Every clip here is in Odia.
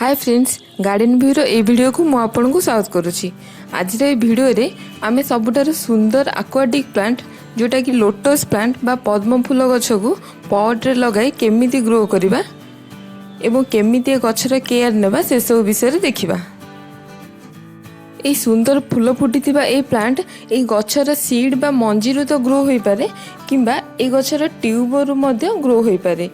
ହାଏ ଫ୍ରେଣ୍ଡସ୍, ଗାର୍ଡେନ୍ ଭ୍ୟୁର ଏଇ ଭିଡ଼ିଓକୁ ମୁଁ ଆପଣଙ୍କୁ ସ୍ୱାଗତ କରୁଛି। ଆଜିର ଏଇ ଭିଡ଼ିଓରେ ଆମେ ସବୁଠାରୁ ସୁନ୍ଦର ଆକ୍ୱାଟିକ୍ ପ୍ଲାଣ୍ଟ, ଯେଉଁଟାକି ଲୋଟସ୍ ପ୍ଲାଣ୍ଟ ବା ପଦ୍ମ ଫୁଲ ଗଛକୁ ପଟ୍ରେ ଲଗାଇ କେମିତି ଗ୍ରୋ କରିବା ଏବଂ କେମିତି ଏ ଗଛର କେୟାର ନେବା, ସେସବୁ ବିଷୟରେ ଦେଖିବା। ଏଇ ସୁନ୍ଦର ଫୁଲ ଫୁଟିଥିବା ଏଇ ପ୍ଲାଣ୍ଟ ଏଇ ଗଛର ସିଡ୍ ବା ମଞ୍ଜିରୁ ତ ଗ୍ରୋ ହୋଇପାରେ କିମ୍ବା ଏଇ ଗଛର ଟ୍ୟୁବରରୁ ମଧ୍ୟ ଗ୍ରୋ ହୋଇପାରେ।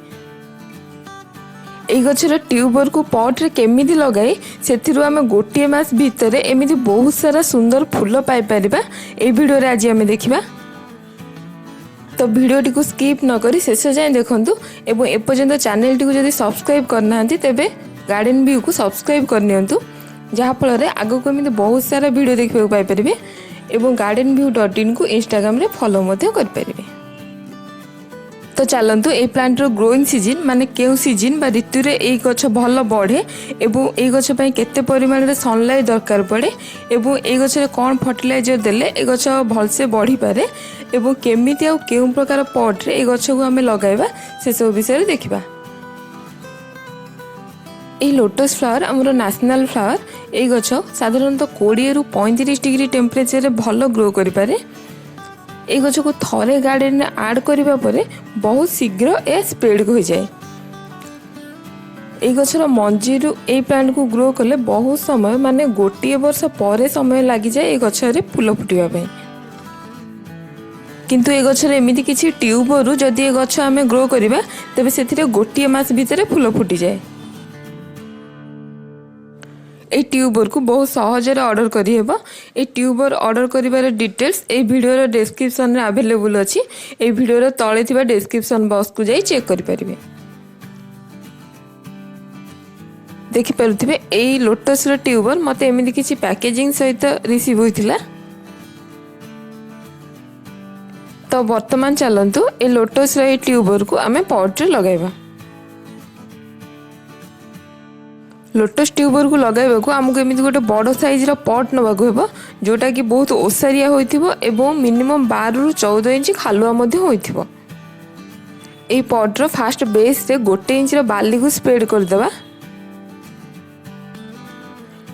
ଏଇ ଗଛର ଟ୍ୟୁବରକୁ ପଟ୍ରେ କେମିତି ଲଗାଇ ସେଥିରୁ ଆମେ ଗୋଟିଏ ମାସ ଭିତରେ ଏମିତି ବହୁତ ସାରା ସୁନ୍ଦର ଫୁଲ ପାଇପାରିବା, ଏଇ ଭିଡ଼ିଓରେ ଆଜି ଆମେ ଦେଖିବା। ତ ଭିଡ଼ିଓଟିକୁ ସ୍କିପ୍ ନ କରି ଶେଷ ଯାଏଁ ଦେଖନ୍ତୁ ଏବଂ ଏପର୍ଯ୍ୟନ୍ତ ଚ୍ୟାନେଲଟିକୁ ଯଦି ସବସ୍କ୍ରାଇବ୍ କରିନାହାନ୍ତି, ତେବେ ଗାର୍ଡେନ୍ ଭ୍ୟୁକୁ ସବସ୍କ୍ରାଇବ୍ କରିନିଅନ୍ତୁ, ଯାହାଫଳରେ ଆଗକୁ ଏମିତି ବହୁତ ସାରା ଭିଡ଼ିଓ ଦେଖିବାକୁ ପାଇପାରିବେ ଏବଂ ଗାର୍ଡେନ୍ ଭ୍ୟୁ.ଇନ୍କୁ ଇନଷ୍ଟାଗ୍ରାମରେ ଫଲୋ ମଧ୍ୟ କରିପାରିବେ। ତ ଚାଲନ୍ତୁ, ଏଇ ପ୍ଲାଣ୍ଟର ଗ୍ରୋଇଂ ସିଜିନ୍, ମାନେ କେଉଁ ସିଜିନ୍ ବା ଋତୁରେ ଏଇ ଗଛ ଭଲ ବଢ଼େ ଏବଂ ଏଇ ଗଛ ପାଇଁ କେତେ ପରିମାଣରେ ସନଲାଇଟ୍ ଦରକାର ପଡ଼େ ଏବଂ ଏଇ ଗଛରେ କ'ଣ ଫର୍ଟିଲାଇଜର ଦେଲେ ଏ ଗଛ ଭଲସେ ବଢ଼ିପାରେ ଏବଂ କେମିତି ଆଉ କେଉଁ ପ୍ରକାର ପଟ୍ରେ ଏଇ ଗଛକୁ ଆମେ ଲଗାଇବା, ସେସବୁ ବିଷୟରେ ଦେଖିବା। ଏଇ ଲୋଟସ୍ ଫ୍ଲାୱାର ଆମର ନ୍ୟାସନାଲ୍ ଫ୍ଲାୱାର। ଏଇ ଗଛ ସାଧାରଣତଃ 20ରୁ 35 ଡିଗ୍ରୀ ଟେମ୍ପରେଚରରେ ଭଲ ଗ୍ରୋ କରିପାରେ। ଏଇ ଗଛକୁ ଥରେ ଗାର୍ଡେନରେ ଆଡ଼୍ କରିବା ପରେ ବହୁତ ଶୀଘ୍ର ଏହା ସ୍ପ୍ରେଡ୍ ହୋଇଯାଏ। ଏଇ ଗଛର ମଞ୍ଜିରୁ ଏଇ ପ୍ଲାଣ୍ଟକୁ ଗ୍ରୋ କଲେ ବହୁତ ସମୟ, ମାନେ ଗୋଟିଏ ବର୍ଷ ପରେ ସମୟ ଲାଗିଯାଏ ଏଇ ଗଛରେ ଫୁଲ ଫୁଟିବା ପାଇଁ। କିନ୍ତୁ ଏ ଗଛରେ ଏମିତି କିଛି ଟ୍ୟୁବରୁ ଯଦି ଏ ଗଛ ଆମେ ଗ୍ରୋ କରିବା, ତେବେ ସେଥିରେ ଗୋଟିଏ ମାସ ଭିତରେ ଫୁଲ ଫୁଟିଯାଏ। ଏଇ ଟ୍ୟୁବରକୁ ବହୁତ ସହଜରେ ଅର୍ଡ଼ର କରିହେବ। ଏଇ ଟ୍ୟୁବର ଅର୍ଡ଼ର କରିବାର ଡିଟେଲ୍ସ ଏଇ ଭିଡ଼ିଓର ଡେସ୍କ୍ରିପସନରେ ଆଭେଲେବୁଲ୍ ଅଛି। ଏଇ ଭିଡ଼ିଓର ତଳେ ଥିବା ଡେସ୍କ୍ରିପସନ୍ ବକ୍ସକୁ ଯାଇ ଚେକ୍ କରିପାରିବେ। ଦେଖିପାରୁଥିବେ, ଏଇ ଲୋଟସ୍ର ଟ୍ୟୁବର ମୋତେ ଏମିତି କିଛି ପ୍ୟାକେଜିଂ ସହିତ ରିସିଭ୍ ହୋଇଥିଲା। ତ ବର୍ତ୍ତମାନ ଚାଲନ୍ତୁ, ଏ ଲୋଟସ୍ର ଏଇ ଟ୍ୟୁବରକୁ ଆମେ ପଟ୍ରେ ଲଗାଇବା। ଲୋଟସ୍ ଟ୍ୟୁବରକୁ ଲଗାଇବାକୁ ଆମକୁ ଏମିତି ଗୋଟେ ବଡ଼ ସାଇଜ୍ର ପଟ୍ ନେବାକୁ ହେବ, ଯେଉଁଟାକି ବହୁତ ଓସାରିଆ ହୋଇଥିବ ଏବଂ ମିନିମମ୍ 12ରୁ 14 ଇଞ୍ଚ ଖାଲୁଆ ମଧ୍ୟ ହୋଇଥିବ। ଏଇ ପଟ୍ର ଫାଷ୍ଟ ବେସ୍ରେ 1 ଇଞ୍ଚର ବାଲିକୁ ସ୍ପ୍ରେଡ୍ କରିଦେବା।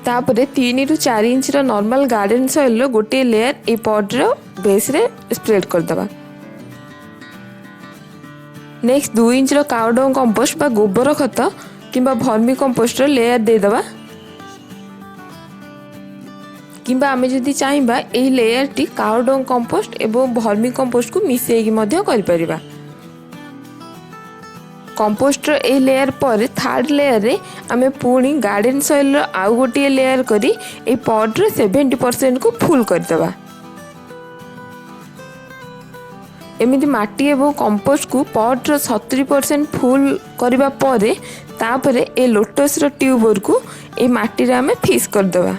ତାପରେ 3ରୁ 4 ଇଞ୍ଚର ନର୍ମାଲ ଗାର୍ଡେନ୍ ସଏଲ୍ର ଗୋଟିଏ ଲେୟାର ଏଇ ପଟ୍ର ବେସ୍ରେ ସ୍ପ୍ରେଡ୍ କରିଦେବା। ନେକ୍ସଟ 2 ଇଞ୍ଚର କାଉଡଙ୍ଗ କମ୍ପୋଷ୍ଟ ବା ଗୋବର ଖତ କିମ୍ବା ଭର୍ମି କମ୍ପୋଷ୍ଟର ଲେୟାର ଦେଇଦେବା। କିମ୍ବା ଆମେ ଯଦି ଚାହିଁବା, ଏଇ ଲେୟାରଟି କାଉଡଙ୍ଗ କମ୍ପୋଷ୍ଟ ଏବଂ ଭର୍ମି କମ୍ପୋଷ୍ଟକୁ ମିଶାଇକି ମଧ୍ୟ କରିପାରିବା। କମ୍ପୋଷ୍ଟର ଏଇ ଲେୟାର ପରେ ଥାର୍ଡ଼ ଲେୟାରରେ ଆମେ ପୁଣି ଗାର୍ଡେନ୍ ସଏଲ୍ର ଆଉ ଗୋଟିଏ ଲେୟାର କରି ଏଇ ପଟ୍ର 70%କୁ ଫୁଲ୍ କରିଦେବା। ଏମିତି ମାଟି ଏବଂ କମ୍ପୋଷ୍ଟକୁ ପଟ୍ର 70% ଫୁଲ୍ କରିବା ପରେ ତାପରେ ଏ ଲୋଟସ୍ର ଟ୍ୟୁବରକୁ ଏଇ ମାଟିରେ ଆମେ ଫିକ୍ସ କରିଦେବା।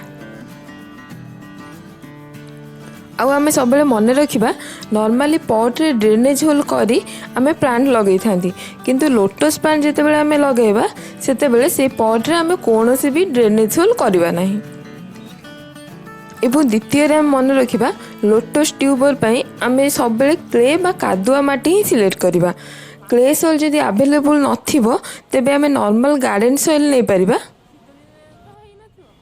ଆଉ ଆମେ ସବୁବେଳେ ମନେ ରଖିବା, ନର୍ମାଲି ପଟ୍ରେ ଡ୍ରେନେଜ୍ ହୋଲ୍ କରି ଆମେ ପ୍ଲାଣ୍ଟ ଲଗେଇଥାନ୍ତି, କିନ୍ତୁ ଲୋଟସ୍ ପ୍ଲାଣ୍ଟ ଯେତେବେଳେ ଆମେ ଲଗେଇବା, ସେତେବେଳେ ସେଇ ପଟ୍ରେ ଆମେ କୌଣସି ବି ଡ୍ରେନେଜ୍ ହୋଲ୍ କରିବା ନାହିଁ। ଏବଂ ଦ୍ୱିତୀୟରେ ଆମେ ମନେ ରଖିବା, ଲୋଟସ୍ ଟ୍ୟୁବର ପାଇଁ ଆମେ ସବୁବେଳେ କ୍ଲେ ବା କାଦୁଆ ମାଟି ହିଁ ସିଲେକ୍ଟ କରିବା। କ୍ଲେ ସଏଲ୍ ଯଦି ଆଭେଲେବୁଲ୍ ନଥିବ, ତେବେ ଆମେ ନର୍ମାଲ ଗାର୍ଡେନ୍ ସଏଲ୍ ନେଇପାରିବା।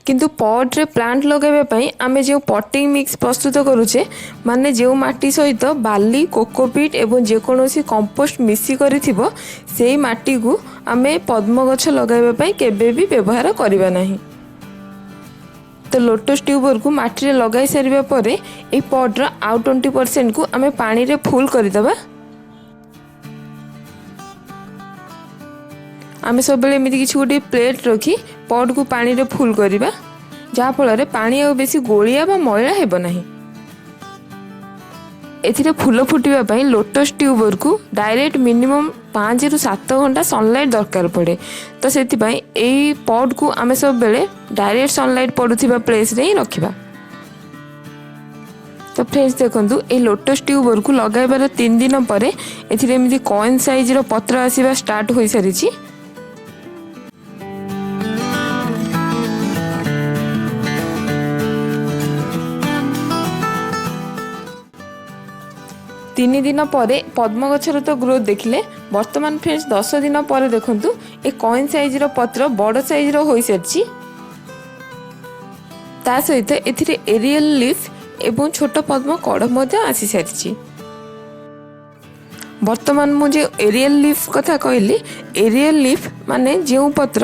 କିନ୍ତୁ ପଟ୍ରେ ପ୍ଲାଣ୍ଟ ଲଗାଇବା ପାଇଁ ଆମେ ଯେଉଁ ପଟିଂ ମିକ୍ସ ପ୍ରସ୍ତୁତ କରୁଛେ, ମାନେ ଯେଉଁ ମାଟି ସହିତ ବାଲି, କୋକୋପିଟ୍ ଏବଂ ଯେକୌଣସି କମ୍ପୋଷ୍ଟ ମିଶି କରିଥିବ, ସେଇ ମାଟିକୁ ଆମେ ପଦ୍ମ ଗଛ ଲଗାଇବା ପାଇଁ କେବେ ବି ବ୍ୟବହାର କରିବା ନାହିଁ। ତ ଲୋଟସ୍ ଟ୍ୟୁବରକୁ ମାଟିରେ ଲଗାଇ ସାରିବା ପରେ ଏଇ ପଟ୍ର ଆଉ 20%କୁ ଆମେ ପାଣିରେ ଫୁଲ୍ କରିଦେବା। ଆମେ ସବୁବେଳେ ଏମିତି କିଛି ଗୋଟିଏ ପ୍ଲେଟ୍ ରଖି ପଟ୍କୁ ପାଣିରେ ଫୁଲ୍ କରିବା, ଯାହାଫଳରେ ପାଣି ଆଉ ବେଶୀ ଗୋଳିଆ ବା ମଇଳା ହେବ ନାହିଁ। ଏଥିରେ ଫୁଲ ଫୁଟିବା ପାଇଁ ଲୋଟସ୍ ଟ୍ୟୁବରକୁ ଡାଇରେକ୍ଟ ମିନିମମ୍ 5ରୁ 7 ଘଣ୍ଟା ସନଲାଇଟ୍ ଦରକାର ପଡ଼େ। ତ ସେଥିପାଇଁ ଏଇ ପଟ୍କୁ ଆମେ ସବୁବେଳେ ଡାଇରେକ୍ଟ ସନଲାଇଟ୍ ପଡ଼ୁଥିବା ପ୍ଲେସ୍ରେ ହିଁ ରଖିବା। ତ ଫ୍ରେଣ୍ଡସ୍, ଦେଖନ୍ତୁ, ଏଇ ଲୋଟସ୍ ଟ୍ୟୁବରକୁ ଲଗାଇବାର 3 ଦିନ ପରେ ଏଥିରେ ଏମିତି କଏନ୍ ସାଇଜ୍ର ପତ୍ର ଆସିବା ଷ୍ଟାର୍ଟ ହୋଇସାରିଛି। 3 ଦିନ ପରେ ପଦ୍ମ ଗଛର ତ ଗ୍ରୋଥ୍ ଦେଖିଲେ। ବର୍ତ୍ତମାନ ଫ୍ରେଣ୍ଡସ୍, 10 ଦିନ ପରେ ଦେଖନ୍ତୁ, ଏ କଏନ୍ ସାଇଜ୍ର ପତ୍ର ବଡ଼ ସାଇଜ୍ର ହୋଇସାରିଛି। ତା ସହିତ ଏଥିରେ ଏରିଏଲ୍ ଲିଫ୍ ଏବଂ ଛୋଟ ପଦ୍ମ କଢ଼ ମଧ୍ୟ ଆସିସାରିଛି। ବର୍ତ୍ତମାନ ମୁଁ ଯେଉଁ ଏରିଏଲ୍ ଲିଫ୍ କଥା କହିଲି, ଏରିଏଲ୍ ଲିଫ୍ ମାନେ ଯେଉଁ ପତ୍ର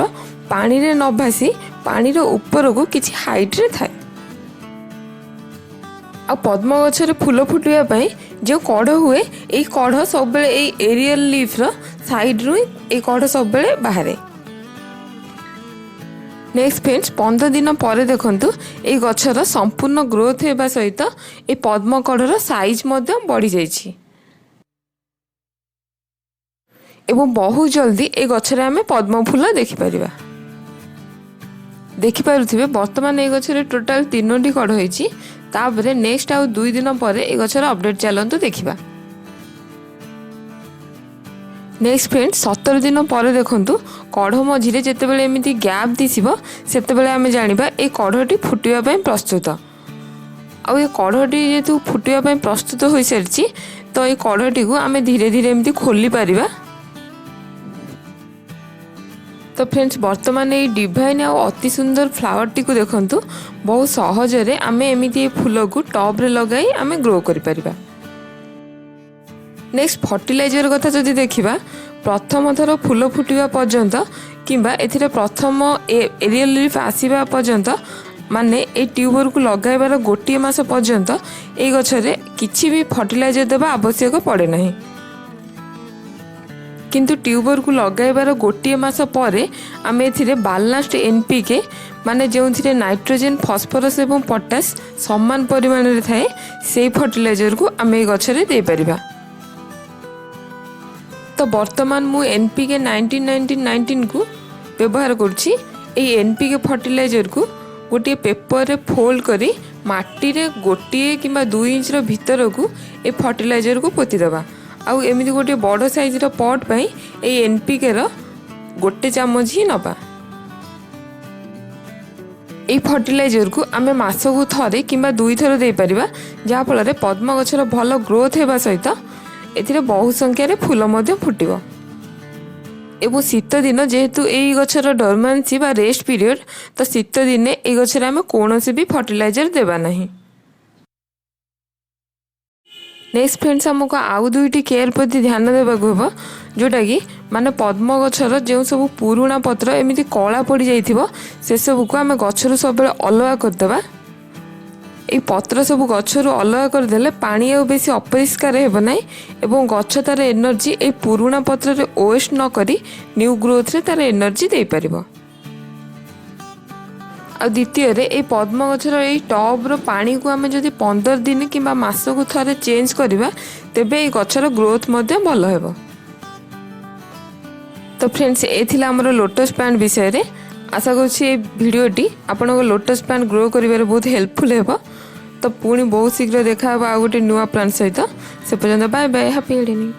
ପାଣିରେ ନ ଭାସି ପାଣିର ଉପରକୁ କିଛି ହାଇଟ୍ରେ ଥାଏ। ଆଉ ପଦ୍ମ ଗଛରେ ଫୁଲ ଫୁଟିବା ପାଇଁ ଯେଉଁ କଢ଼ ହୁଏ, ଏଇ କଢ଼ ସବୁବେଳେ ଏଇ ଏରିଏଲ୍ ଲିଫ୍ର ସାଇଡ଼୍ରୁ ହିଁ ଏଇ କଢ଼ ସବୁବେଳେ ବାହାରେ। ନେକ୍ସଟ ଫ୍ରେଣ୍ଡସ୍, 15 ଦିନ ପରେ ଦେଖନ୍ତୁ, ଏଇ ଗଛର ସମ୍ପୂର୍ଣ୍ଣ ଗ୍ରୋଥ୍ ହେବା ସହିତ ଏ ପଦ୍ମ କଢ଼ର ସାଇଜ୍ ମଧ୍ୟ ବଢ଼ିଯାଇଛି ଏବଂ ବହୁତ ଜଲ୍ଦି ଏ ଗଛରେ ଆମେ ପଦ୍ମ ଫୁଲ ଦେଖିପାରିବା। ଦେଖିପାରୁଥିବେ, ବର୍ତ୍ତମାନ ଏଇ ଗଛରେ ଟୋଟାଲ ତିନୋଟି କଢ଼ ହେଇଛି। ତାପରେ ନେକ୍ସଟ ଆଉ 2 ଦିନ ପରେ ଏ ଗଛର ଅପଡେଟ୍ ଚାଲନ୍ତୁ ଦେଖିବା। ନେକ୍ସଟ ଫ୍ରେଣ୍ଡ, 17 ଦିନ ପରେ ଦେଖନ୍ତୁ, କଢ଼ ମଝିରେ ଯେତେବେଳେ ଏମିତି ଗ୍ୟାପ୍ ଦିଶିବ, ସେତେବେଳେ ଆମେ ଜାଣିବା ଏ କଢ଼ଟି ଫୁଟିବା ପାଇଁ ପ୍ରସ୍ତୁତ। ଆଉ ଏ କଢ଼ଟି ଯେହେତୁ ଫୁଟିବା ପାଇଁ ପ୍ରସ୍ତୁତ ହୋଇସାରିଛି, ତ ଏ କଢ଼ଟିକୁ ଆମେ ଧୀରେ ଧୀରେ ଏମିତି ଖୋଲି ପାରିବା। ତ ଫ୍ରେଣ୍ଡସ୍, ବର୍ତ୍ତମାନ ଏଇ ଡିଭାଇନ୍ ଆଉ ଅତି ସୁନ୍ଦର ଫ୍ଲାୱାରଟିକୁ ଦେଖନ୍ତୁ। ବହୁତ ସହଜରେ ଆମେ ଏମିତି ଏ ଫୁଲକୁ ଟବ୍ରେ ଲଗାଇ ଆମେ ଗ୍ରୋ କରିପାରିବା। ନେକ୍ସଟ ଫର୍ଟିଲାଇଜର କଥା ଯଦି ଦେଖିବା, ପ୍ରଥମ ଥର ଫୁଲ ଫୁଟିବା ପର୍ଯ୍ୟନ୍ତ କିମ୍ବା ଏଥିରେ ପ୍ରଥମ ଏରିଏଲ୍ ଲିଫ୍ ଆସିବା ପର୍ଯ୍ୟନ୍ତ, ମାନେ ଏଇ ଟ୍ୟୁବରକୁ ଲଗାଇବାର ଗୋଟିଏ ମାସ ପର୍ଯ୍ୟନ୍ତ ଏଇ ଗଛରେ କିଛି ବି ଫର୍ଟିଲାଇଜର ଦେବା ଆବଶ୍ୟକ ପଡ଼େ ନାହିଁ। କିନ୍ତୁ ଟ୍ୟୁବରକୁ ଲଗାଇବାର ଗୋଟିଏ ମାସ ପରେ ଆମେ ଏଥିରେ ବାଲାନ୍ସଡ ଏନ୍ପିକେ, ମାନେ ଯେଉଁଥିରେ ନାଇଟ୍ରୋଜେନ୍, ଫସ୍ଫରସ୍ ଏବଂ ପଟାସ୍ ସମାନ ପରିମାଣରେ ଥାଏ, ସେଇ ଫର୍ଟିଲାଇଜରକୁ ଆମେ ଏଇ ଗଛରେ ଦେଇପାରିବା। ତ ବର୍ତ୍ତମାନ ମୁଁ ଏନ୍ପିକେ 19 19 19କୁ ବ୍ୟବହାର କରୁଛି। ଏଇ ଏନ୍ପିକେ ଫର୍ଟିଲାଇଜରକୁ ଗୋଟିଏ ପେପରରେ ଫୋଲ୍ଡ କରି ମାଟିରେ 1 କିମ୍ବା 2 ଇଞ୍ଚର ଭିତରକୁ ଏ ଫର୍ଟିଲାଇଜରକୁ ପୋତିଦେବା। ଆଉ ଏମିତି ଗୋଟିଏ ବଡ଼ ସାଇଜ୍ର ପଟ୍ ପାଇଁ ଏଇ ଏନ୍ପିକେର 1 ଚାମଚ ହିଁ ନେବା। ଏଇ ଫର୍ଟିଲାଇଜରକୁ ଆମେ ମାସକୁ ଥରେ କିମ୍ବା ଦୁଇଥର ଦେଇପାରିବା, ଯାହାଫଳରେ ପଦ୍ମ ଗଛର ଭଲ ଗ୍ରୋଥ୍ ହେବା ସହିତ ଏଥିରେ ବହୁ ସଂଖ୍ୟାରେ ଫୁଲ ମଧ୍ୟ ଫୁଟିବ। ଏବଂ ଶୀତ ଦିନ ଯେହେତୁ ଏଇ ଗଛର ଡରମାନ୍ସି ବା ରେଷ୍ଟ ପିରିୟଡ଼, ତ ଶୀତ ଦିନେ ଏଇ ଗଛରେ ଆମେ କୌଣସି ବି ଫର୍ଟିଲାଇଜର ଦେବା ନାହିଁ। ନେକ୍ସଟ ଫ୍ରେଣ୍ଡସ୍, ଆମକୁ ଆଉ ଦୁଇଟି କେୟାର ପ୍ରତି ଧ୍ୟାନ ଦେବାକୁ ହେବ, ଯେଉଁଟାକି ମାନେ ପଦ୍ମ ଗଛର ଯେଉଁ ସବୁ ପୁରୁଣା ପତ୍ର ଏମିତି କଳା ପଡ଼ିଯାଇଥିବ, ସେସବୁକୁ ଆମେ ଗଛରୁ ସବୁବେଳେ ଅଲଗା କରିଦେବା। ଏଇ ପତ୍ର ସବୁ ଗଛରୁ ଅଲଗା କରିଦେଲେ ପାଣି ଆଉ ବେଶୀ ଅପରିଷ୍କାର ହେବ ନାହିଁ ଏବଂ ଗଛ ତା'ର ଏନର୍ଜି ଏଇ ପୁରୁଣା ପତ୍ରରେ ୱେଷ୍ଟ ନ କରି ନ୍ୟୁ ଗ୍ରୋଥରେ ତା'ର ଏନର୍ଜି ଦେଇପାରିବ। ଆଉ ଦ୍ୱିତୀୟରେ, ଏଇ ପଦ୍ମ ଗଛର ଏଇ ଟବ୍ର ପାଣିକୁ ଆମେ ଯଦି 15 ଦିନ କିମ୍ବା ମାସକୁ ଥରେ ଚେଞ୍ଜ କରିବା, ତେବେ ଏଇ ଗଛର ଗ୍ରୋଥ୍ ମଧ୍ୟ ଭଲ ହେବ। ତ ଫ୍ରେଣ୍ଡସ୍, ଏ ଥିଲା ଆମର ଲୋଟସ୍ ପ୍ଲାଣ୍ଟ ବିଷୟରେ। ଆଶା କରୁଛି ଏ ଭିଡ଼ିଓଟି ଆପଣଙ୍କ ଲୋଟସ୍ ପ୍ଲାଣ୍ଟ ଗ୍ରୋ କରିବାରେ ବହୁତ ହେଲ୍ପଫୁଲ୍ ହେବ। ତ ପୁଣି ବହୁତ ଶୀଘ୍ର ଦେଖା ହେବ ଆଉ ଗୋଟେ ନୂଆ ପ୍ଲାଣ୍ଟ ସହିତ। ସେ ପର୍ଯ୍ୟନ୍ତ ବାଏ ବାଏ, ହାପି ଗାର୍ଡେନିଂ।